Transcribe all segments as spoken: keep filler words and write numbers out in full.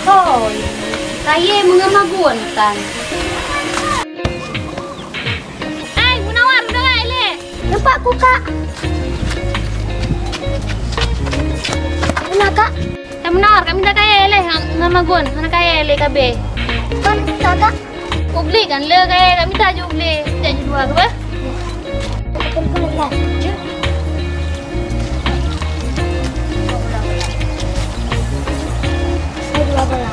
Hoi, kayèe meungon magun tan. Hai, Munawar, udah nggak, Ele? Nampak ku, Kak. Mana, Kak? Hai, Munawar, kami dah kayèe lé, ngon magun, hana kayèe lé kabeh. Kan, Kak, Kak? Ubli kan le kayèe, kami dah ju ubli, jak ju dua tu, eh? Betul, betul, Kak. Saya dua belas.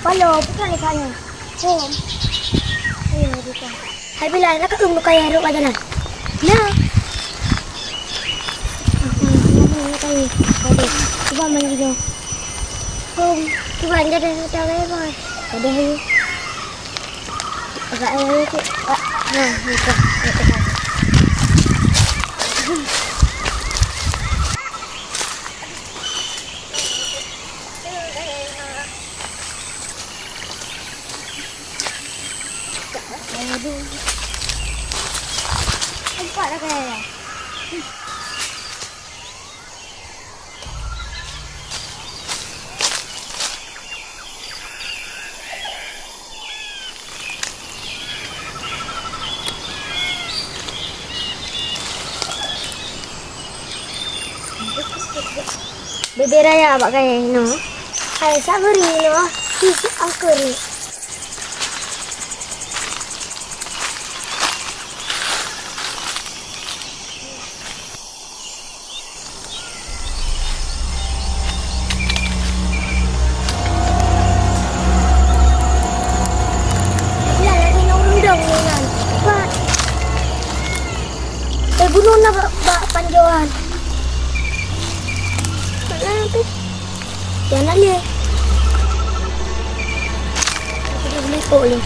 Palo, bukan di sana. Hom. Ayo, bukan. Hai, bila nak kat rumah kaya rok kat jalan. Nah. Cuba main video. Hom. Cuba aja deh, kita main, boy. Ada ni. Agak ayo, cik. Ah, nah, bukan. Aduh. Empat dah kaya. Bibir raya bak kayèe nyoe. Hai, sabar ni, noh. Ih, angker ni. Lah, lagi nong rundong ni kan. Wah. Eh, gunong na bak, bak panjoan. Mana tu? Jangan lé. Kita boleh kok lé.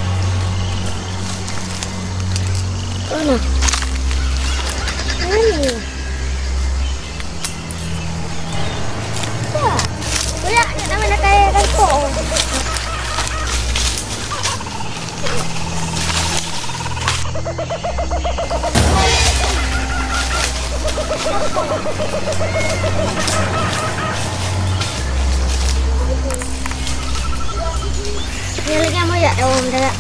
Oh, nah. Mana? Wah. Banyak nak nama nak kaya kan kok. Ni lagi amoy jak daun dah.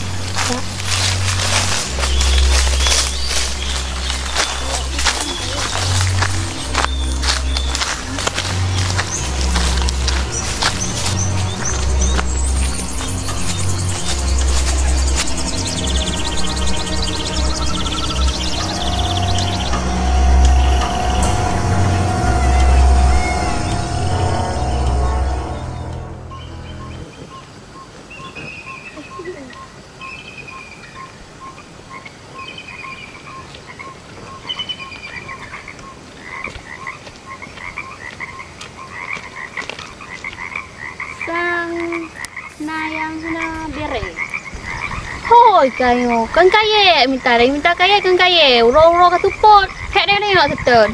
Oi, kayèe, kon kayèe mita, mita kayèe kon kayèe. Uroe-uroe ka seupôt, hék nengok seutôt.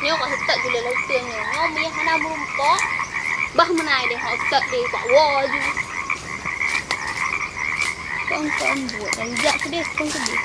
Nyoe ka seutôt gula lautée nyoe. Nyoe mie hana meurumpok. Bah meunan deh, hok seutôt deh, bak woe ju. Kon-kon buet dan jak keudeh, kon keudeh.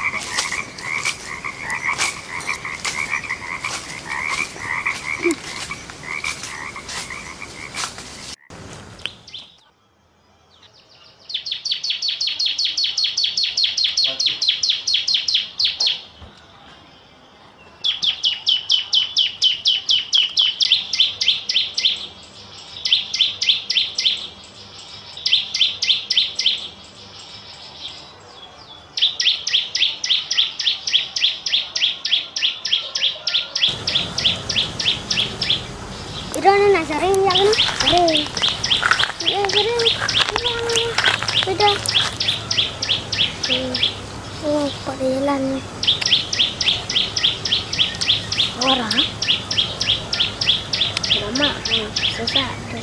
Ida na, na sering jak keunoe. Sering. Ya, sering. Beda. Hmm. Oh, pat jalan ni. Orang. Lama. Hmm, susah tu.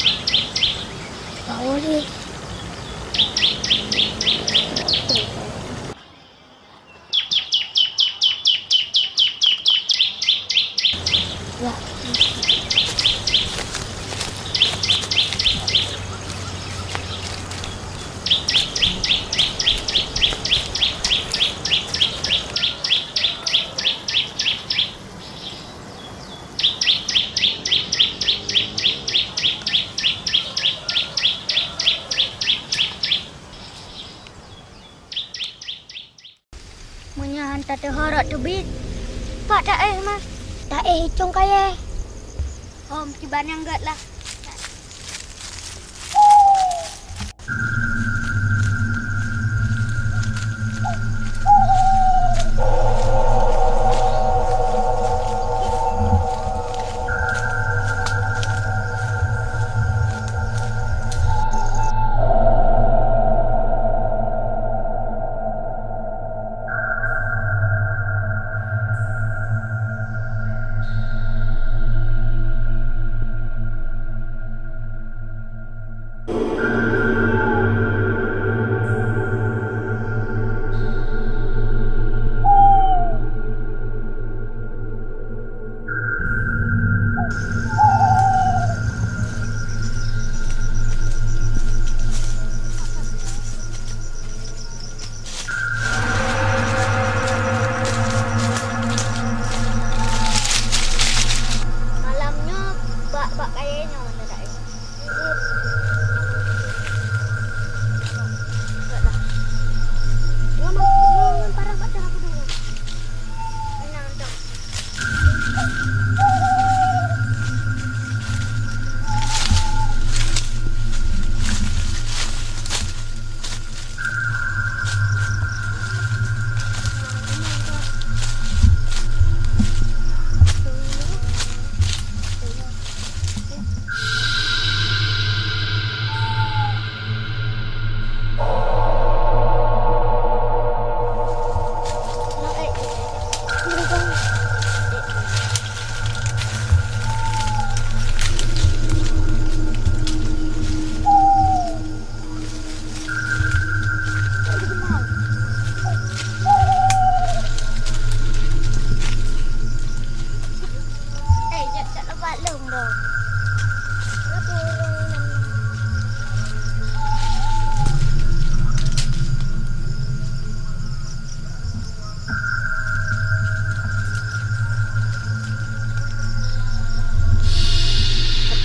Bau ni. Meunyoe han tateuhorok teubiet, pat taéh, Ma? Taéh icong kayèe. Hom, kiban nyang gèt lah. Malam nyoe bak, bak kayèe nyoe, Tante Daeng.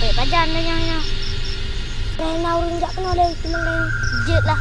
Sampai pajan dah nyan, nyan. Dah na ureueng jak keunoe lé, teuma lé. Jeuet lah.